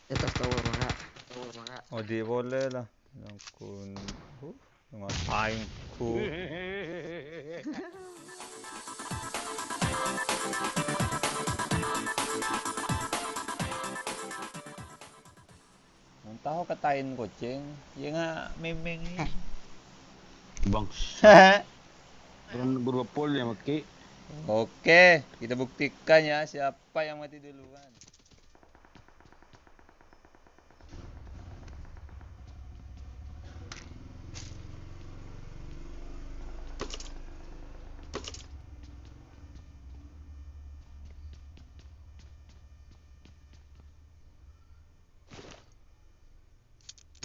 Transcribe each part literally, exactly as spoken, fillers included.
È attas tower, Kak. Tower, Kak. Odi' polè la. Nangkun. Huh, ngapain ku? Mon tao kataèn kocèng, yè nga' mèmèng. Bang. Bukan berapa pol ya, Maki? Oke, kita buktikan ya siapa yang mati duluan.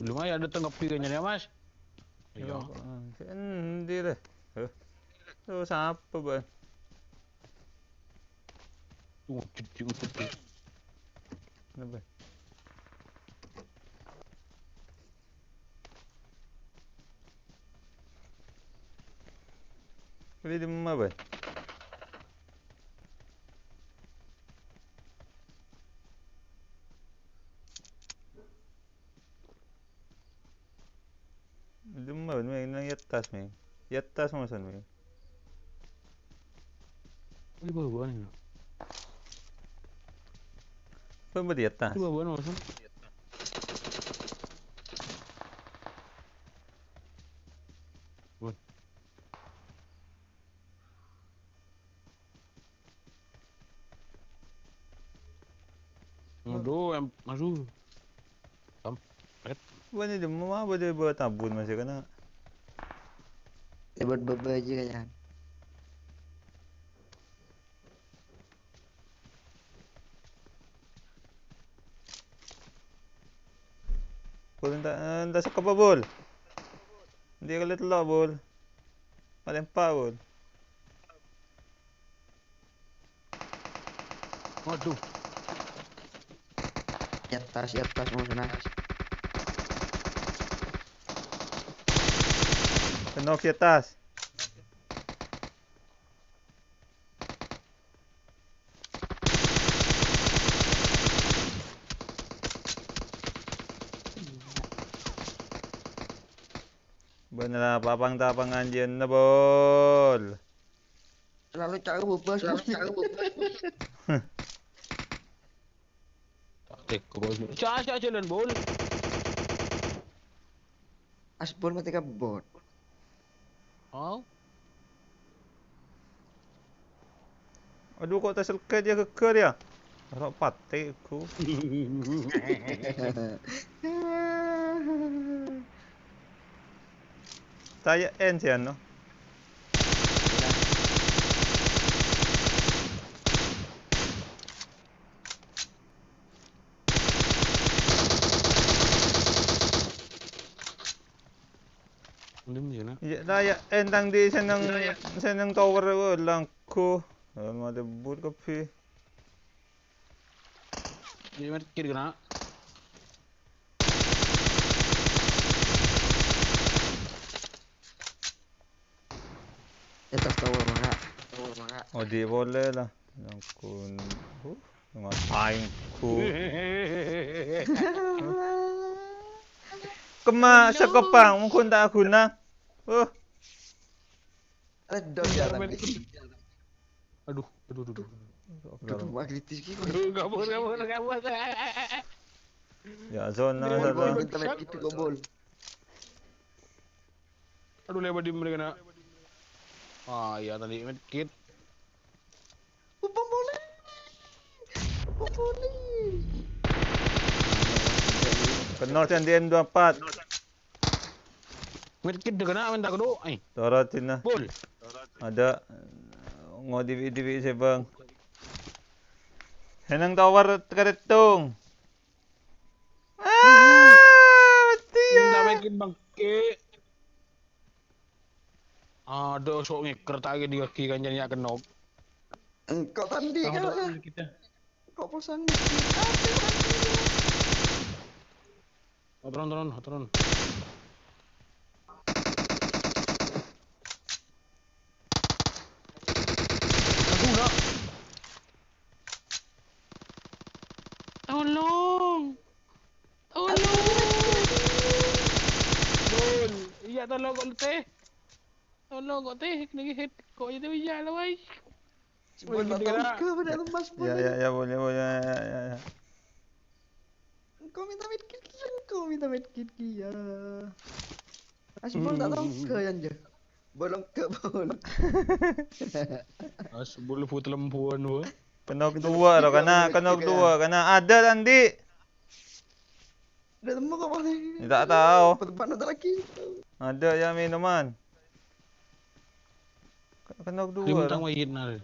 Lumayan dâteng kabbhi kanyana, Mas. Iyâ. Iyâ, Pak. Endi, lè? Hah? Terros apa, Bang? Tuh, gede, gede. Kenapa? Bâdâ dimma, Bang? Dimma, Bang? Neng è attas, Bang. È attas, Mas, Bang. Di bawah nih. Bang, bâdâ è attas. Di bawah, Mas. Bun. Aduh, em, aduh. Kampret. Bânnè dimma, bâdâ bâ' tabun masih kena. È bâ' bâbâ aja kayaknya. Bul, enta', enta' sokop, Bul. Dia kali tello', Bul. Paling empa', Bul. Waduh. È attas, è attas, Mas, nah. Knock è attas. Bân la pang-tapangan jiyâ, Bul. Selalu ca'na bobos. Selalu ca'na bobos. Taktik, Bul. Ca-, ca-, jalan, Bul. Asbun mati ka bot. Oh. Aduh, kok ta' selket ya, geger ya? Ora pati ku. Saya en sih, anu. Ndim jena. Iyâ, ta' iyâ, entang di seneng, seneng tower, wah, langko. Mati but kabbhi. Ini medkit kena. È attas tower, Mak. Tower, Mak. Odi' polè la. Nangkun. Huh, ngapain ku? Kemma sakopang, mungkin tak guna. Huh. Ledok ya, tapi. Aduh, aduh, aduh, aduh. Aduh, wah, kritis ki. Aduh, kabur, kabur, kabur. Ya, zona, aduh, zona. Aduh, kita lihat gitu, Bol. Aduh, lewat di mereka, nak. Ah, iya, tadi medkit. Upa boleh. Upa boleh. Kenal dengan D M dua empat. Medkit deh kena minta kedua. Ai. Torot sini. Bol. Ada. Ngodibi-dibi sih, Bang. Seneng tower karetung. Ah, mati ya. Minta medkit bangke. Aduh, sok ngeker ta' ghi' di kaki kancana ya kenok. Engko' tandhi, Kak. Kita. Kok pasang ngeker? Aduh, aduh. Oh, turun, turun, turun. Aduh, enggak. Tolong. Tolong kok, Teh. Tolong kok, Teh. Niki hit kok itu iya lah, wai. Woi, gede, Kak. Ke mana lu, Mas? Ya, ya, ya, boleh, boleh, ya, ya, ya. Engkau minta medkit, engkau minta medkit, ya. Asbol tak tahu ke, yan, je. Bolong ke, bol. Asbol buat lembuan, wah. Kenok dua, loh, kena, kenok dua, kena. Ada, Tandi. Udah temu kok, Bang. Ya, tak tahu. Depan ada lagi. Ada ya minuman. Ke-, kenok dua, loh. Wahid, nah.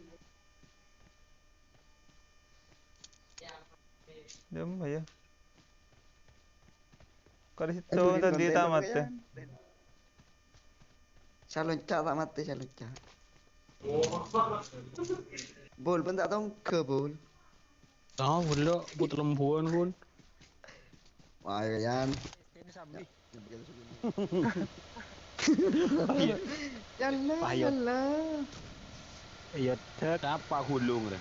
Dem, ya. Kali situ tadi tamat, ya. Salonca' ta' matè, salonca'. Bul, pon ta' tongghâ, Bul. Tao, Bul, lo, buat lembuan, Bul. Wah, yan. Yan, lah, Ayo. Yan, lah. Iyâ, tet apa gulung, rè?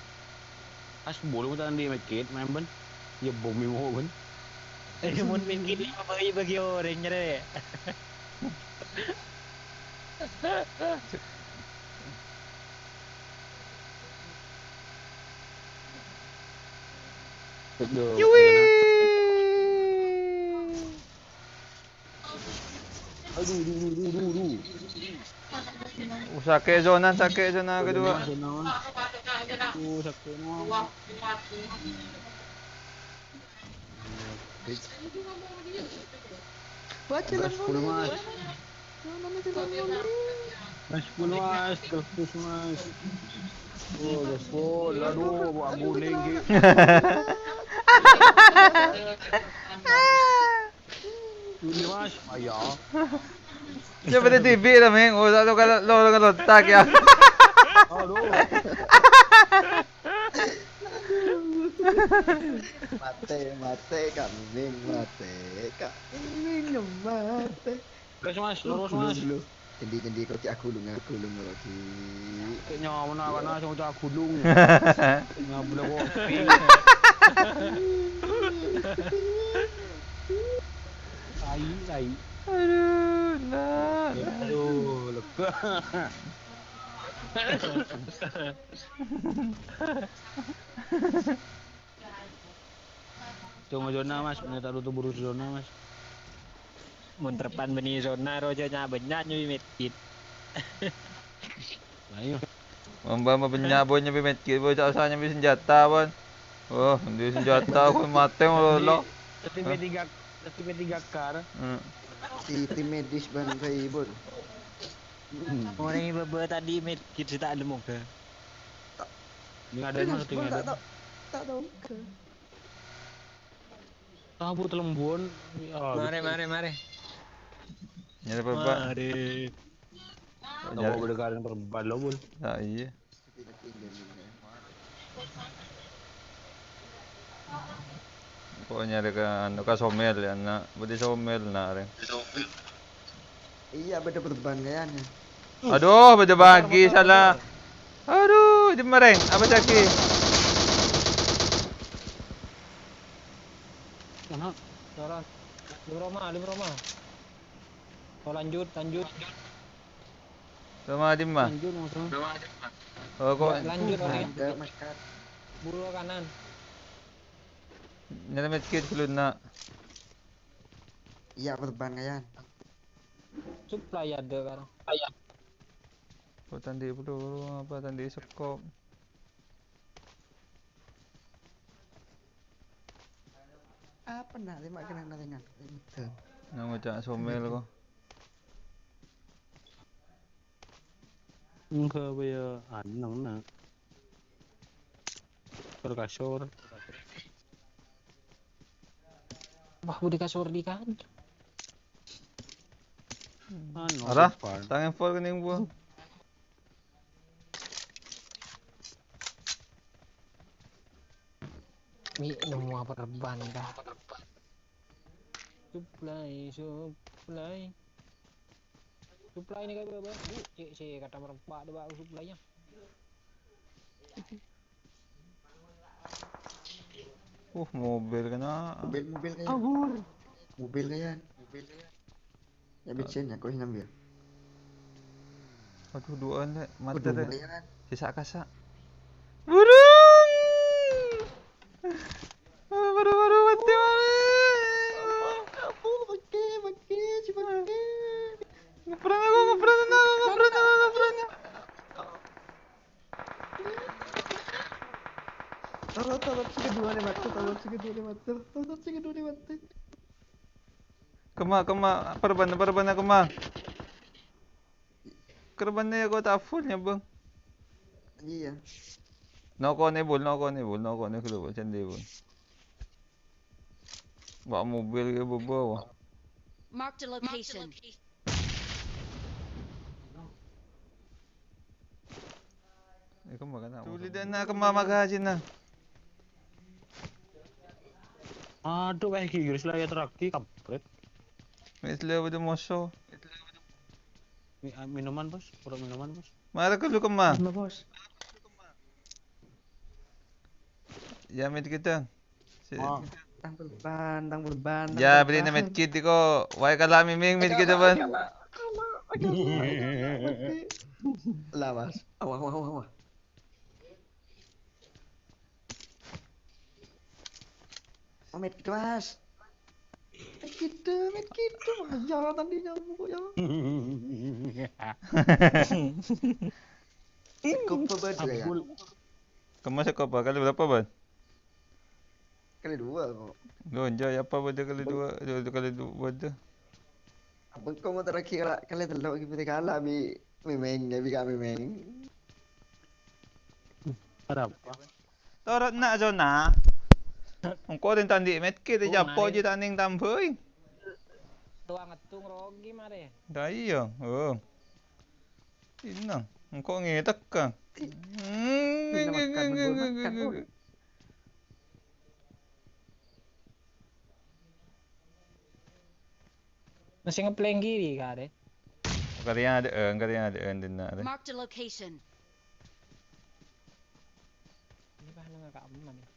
Pas bulung tangan di mekit, main ben. Ya, bumi mau, ben. Eh, mon mekit, apa bagi, bagi orang, rè? Aduh. Yui. Aduh, duh, duh, duh, duh, duh. Uh, sakè' zona, sakè' zona kedua. Zona, zona. Uh, sakè' no. Baca. Terus lampu full, Mas. Zona, zona, zona. Mas, full, Mas. Terus, Mas. Oh, terus full. Aduh, buah guling, Ki. Ini, Mas, ayo. Coba di T V lah, Meng. Oh, satu kalau lo, lo, lo, tak ya. Aduh. Matè, matè, Kak Meng, matè, Kak Meng, matè. Terus, Mas, lurus, Mas. Dulu, dulu. Cendi, cendi, kok cè' agulung, agulung, kok, Ki. Cè' nyaman, awan, Mas, cè' agulung. Ngabla kopi. Tai, tai. Aduh, nah. Aduh, lega. Tunggu zona, Mas. Ini taruh tuh buru zona, Mas. Mun terpan bânnè zona, roja nya-, bânnya' nyuwi medkit. Ayo. Mamba ma bânnya' bân nyuwi medkit, bân ca'osa nyuwi senjata, bân. Oh, di senjata, kon matè, lo, lo. Tapi P tiga, tapi P tiga kar. Hmm. Si tim medis, bân, Ray, bân. Orèng bâbâ tadi medkit sè ta' ada moga. Ini ada, Mas, tak, tak tahu. Tabu telembon. Ya, mari, betul. Mari, mari. Nyari apa, Pak? Mari. Nyari. Apa beda kalian perban lo, Bul? Ah, iya. Kok nyari ke, anu, ke Somel ya, nak? Budi Somel, nak, Reng? Iya, beda perban kayaknya. Aduh, beda bagi, salah. Aduh, di mereng, apa lagi? Aha, salah. Di Roma, di Roma. Oh, lanjut, lanjut. Roma di mana? Lanjut, Mas. Oh, kok? Lanjut, lanjut. Bulu kanan. Nyari medkit dulu, nak. Iya, perban kayaknya. Supply ada, karo. Kok tadi peluru apa tadi sekop? Apa nak? Lima kena naringan. Betul. Nang ngucap Somel kok. Enggak, apa ya? Aneh, nak. Perkasor. Wah, udah kasur di kan. Anu, arah, tangan full kening, Bu. Mi nemu apa reban dah. Supply, supply. Supply ini kayak berapa? Bu, cek, cek, kata merempak deh, Pak, supply-nya. Uh, mobil kena. Mobil, mobil kayaknya. Kabur. Mobil kayaknya. Mobil kayaknya. Ya, bit sen, ya, kok sinambi, ya? Waduh, du'an, Lè'. Mati, Lè'. Waduh, ya, kan? Sisa kasa. Burung! Baru-baru mati, Lè'. Ampun, ampun, bengke, bengke, si bengke. Ngeprank aku, ngeprank aku, ngeprank aku, ngeprank aku. Tolong, tolong, sing kedua nih, mati, tolong, sing kedua nih, mati, tolong, sing kedua nih, mati. Kemma, kemma, perban, perban kemma. Perban ya kok tak full nya, Bang. Iya. Nokone, Bul, nokone, Bul, nokone dulu, Bul, candi, Bul. Wah, mobil ya, Bobo, wah. Marked a location. Eh, kemma kan? Tuli dana kemma magazine na. Aduh, kayak gigi, Gris, lah ya, teraki, kampret. Wis le udah moso. Mi-, ah, minuman, Bos. Pura minuman, Bos. Mara ke lu kemma? Halo, Bos. Ya, medkit, Dang. Si- Oh. Tang perban, tang perban, tang Ya, perban. Beri medkit iko. Wae kala miming medkit, Bang. Kala, kala, kala, kala, mati. Lah, Mas. Awas, awas, awas, awas. Oh, medkit, Mas. Medkit, medkit. Wah, ya, tadi nyamuk, ya. Cukup, Bang, ya. Abul. Kemma sapa? Kali berapa, Bang? Kali dua kok. Loh, enjâ' ya apa bâdâ kali dua? Kali dua bâdâ. Apa kok mau terakhir kali tello' gitu kala bi mimeng, ya bi ka mimeng. Ada apa? Torot na' zona. Engko' rin tandi' medkit, Oh, japo mari. Ji taning tambhâi. Tuang ngetung rogi mare. Dah iya. Oh. Inang, engko' ngetek ka. Ih. Hmm, Pindah makan, nggak, nggak, nggak, nggak, nggak, nggak, makan, nggak. Masih ngepleng kiri, kare. Karya ada, eh, karya ada, eh, dena ada. Marked a location. Ini bahan nggak keaman ya.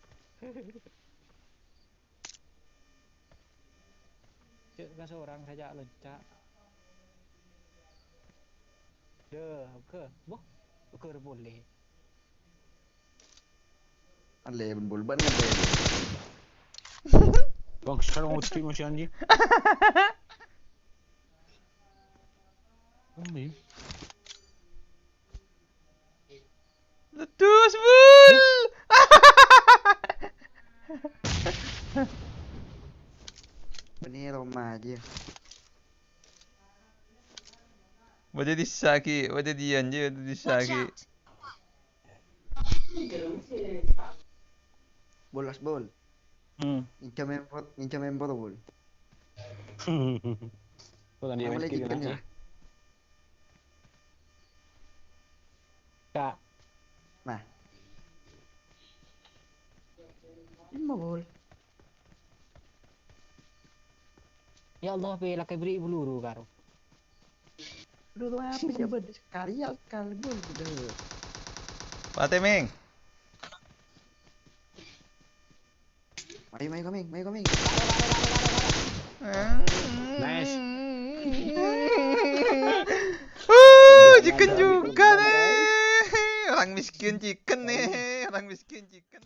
Cek ka seorang saja lencak. Deh, oke. Boh, oke, boleh. Ale, bun bul ban ngapa ini? Bang, sekarang mau cek masih anjing. Ini. Letus, Bul! Ini Roma aja. Bâdâ dissa' ghi', bâdâ diyan jâ, bâdâ dissa' Watch ghi'. Out! Bolas, Bol. Hmm. Nginca mempo, nginca mempo to, Bol. Bukan dia Apa main lagi kiri kan nanti. Ya? Kak. Nah. Lima, Bol. Ya Allah, pe la kaberri' buluru karo. Buluru apa sih, Bud? Sekali ya, sekali, Bud. Udah. Pate, Ming. Mari, mari, Koming, mari, Koming. Nice. Uh, chicken juga nih. Orang miskin chicken nih. Orang miskin chicken.